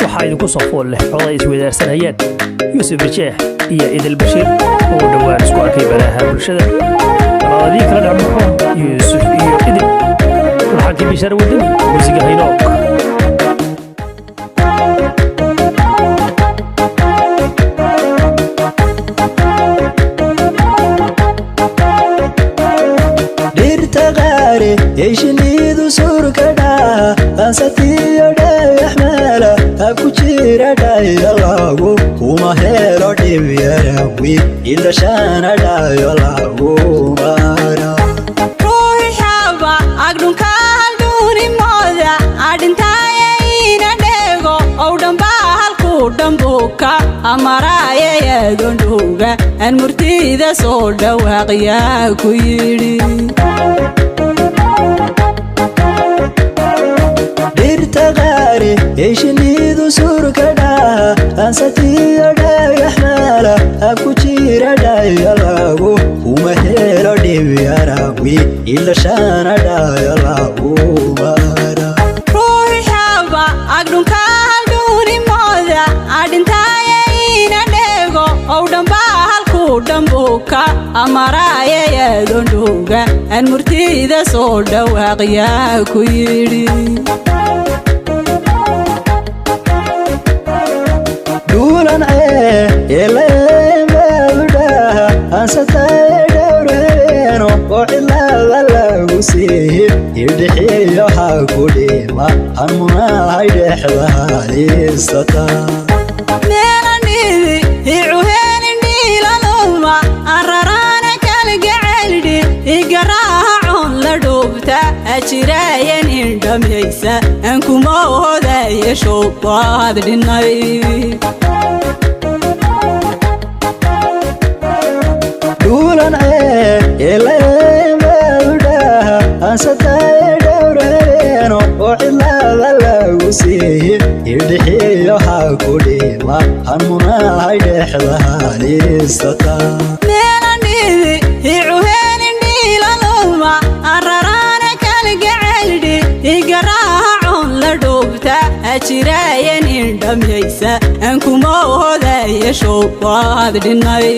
Waxaa idinku soo fool leh cod ay isweydaarsanayeen Yuusuf Birjeex iyo Idil Bashiir oo dhowaan isku arkay baraha bulshada. Balaadii kala dhexbaxo Yuusuf iyo Idil. Laxankii Bishaar Wadani, muusiga Haynoog. Dhirta qaari ee shinnidu surka dhaha, ansatiyo dhagax meela ha ku jira dhayo lagu kuma helo dhib yarawi ildhashaana dhayo lagu mara. Ruuxaba agdhunka haldhuunimooda adhintaaye ina dheego ow dhambaa halkuu dhambuka amaraayayadondhuga aan murtida soo dhawaaqyaa ku yidhi. Dhirta qaari ee shinnidu surka dhaha, ansatiyo dhagax meela ha ku jira dhayo lagu kuma helo dhib yarawi ildhashaana dhayo lagu mara. Ruuxaba agdhunka haldhuunimooda adhintaaye ina dheego ow dhambaa halkuu dhambuka amaraayayadondhuga aan murtida soo dhawaaqyaa ku yidhi. Dhuulan cee eleembaadudhaha ansataye dhowr habeeno oo cidlaada lagu siihi idhixiyo ha ku dhima hamunahay dhexda halisata. Meelandhiidi icuheenindhiilaluma araraana kalgaceldhi igaraaha la dhuubta ajiraayan indhamaysa aan kuma hodaya showbaad dhinay. Dhuulan cee eleembaadudhaha ansataye dhowr habeeno oo cidlaada lagu siihi idhixiyo ha ku dhima hamunahay dhexda halisata. Meelandhiidi icuheenindhiilaluma araraana kalgaceldhi igaraaha la dhuubta ajiraayan indhamaysa aan kuma hodaya showbaad dhinay.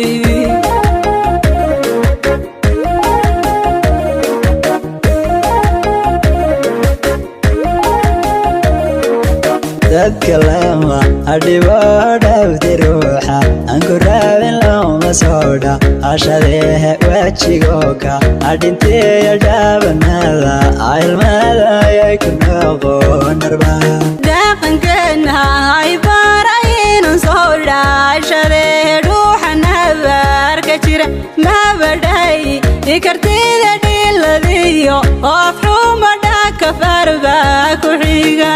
Dadka lama hadhibo dhabti ruuxa aan ku raabin looma soodha hashadeehe wejigoka hadhintiyo dhaabanada ilmadayay ku noqon narba. Dhaqankeenna ay baraynan soo dhaashadee dhuuxa nabaarka jira mabadhay ikartida dhiladiyo oo afxuma dhaka farba ku xiga.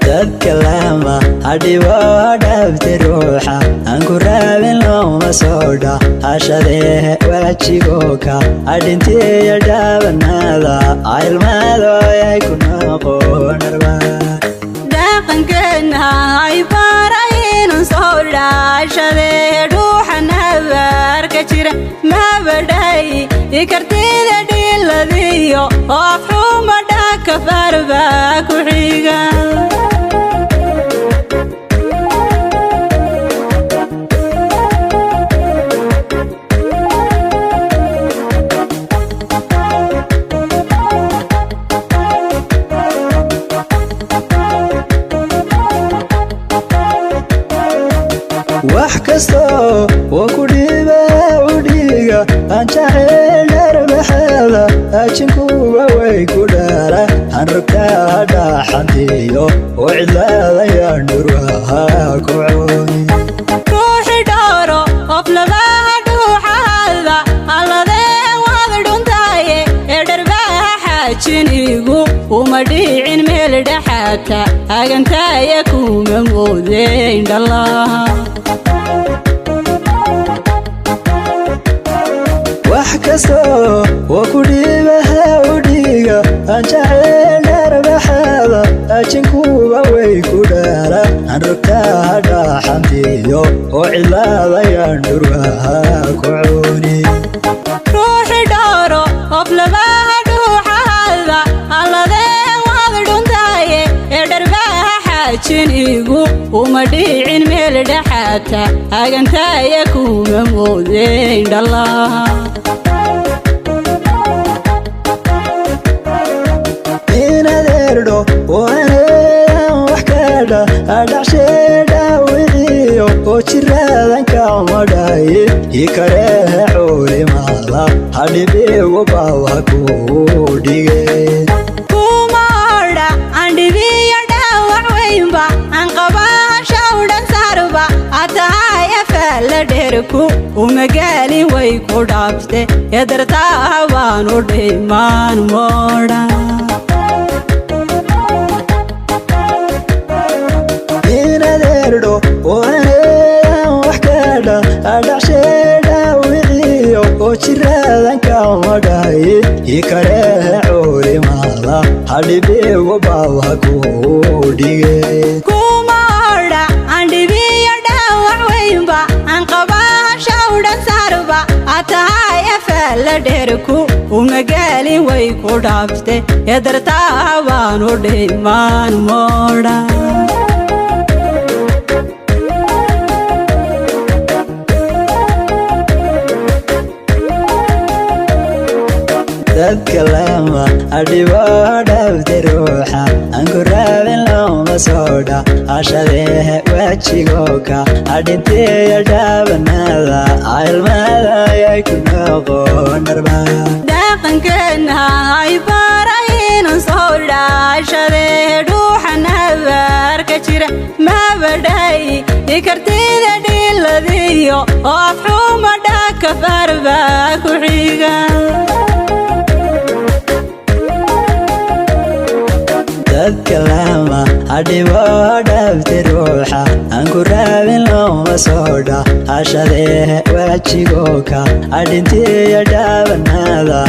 Dadka lama hadhibo dhabti ruuxa aan ku raabin looma soodha hashadeehe wejigoka hadhintiyo dhaabanada ilmadooyay ku noqon narba. Dhaqankeenna ay baraynan soo dhaashadee dhuuxa nabaarka jira mabadhay ikartida dhiladiyo oo afxuma dhaka farba ku xiga. Wax kastoo oo ku dhiba u dhiiga aan jacayl dharbaxeeda ajinkuba way ku dhaala han rogtaa dhaxantiyo oo cidlaadayaan dhurwaha ku cooni. Ruuxi dhooro qof labaha dhuuxahada alladee waad dhuntaaye ee dharbaha xaajinigu uma dhiicin meel dhexaata hagantaaya kuma moodeyn dhallaha. Wax kastoo oo ku dhibaha u dhiiga aan jacayl dharbaxeeda ajinkuba way ku dhaala han rogtaa dhaxantiyo oo cidlaadayaan dhurwaha ku cooni. Ruuxi dhooro qof labaha dhuuxahada. Ajinigu uma dhicin meel dhexaata hagantaaya kuma moodeyn dhalla. Inadeerdho oo aneedan wax kadha adhacsheedha wiciyo oo jiraadan kamadhaye ikarehe culimaada hadhibigu baawa kuu dhige. Kuma odha andhibiyo dhaawac weynba aan qabaa shawdhan saarba atahay afaalla dheerku umagaalin way ku dhaafte edartaa baanu dhimaan moodha. Inadeerdho oo aneedan wax kadha adhacsheedha wiciyo oo jiraadan kamadhaye ikarehe culimaada hadhibigu baawa kuu dhige. Kuma odha andhibiyo dhaawac weynba aan qabaa shawdhan saarba atahay afaalla dheerku umagaalin way ku dhaafte edartaa baanu dhimaan moodha. Dadka lama adhibo dhabte ruuxa aan ku raabin looma soodha ashadehe wejigoka adhintiya dhaabanada ilmada ayay ku noqon dharba. Dhaqankeenna ay baraynan soo dhaashadee dhuuxan habaarka jira mabadhay ikartida dhiladiyo oo afxuma dhaka farba ku xiga. Dadka lama adhibo dhabte ruuxa aan ku raabin looma soodha ashadehe wejigoka adhintiya dhaabanada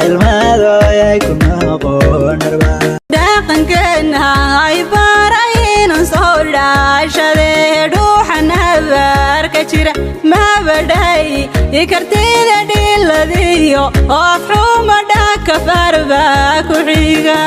ilmada ayay ku noqon dharba. Dhaqankeenna ay baraynan soo dhaashadee dhuuxan habaarka jira mabadhay ikartida dhiladiyo oo afxuma dhaka farba ku xiga.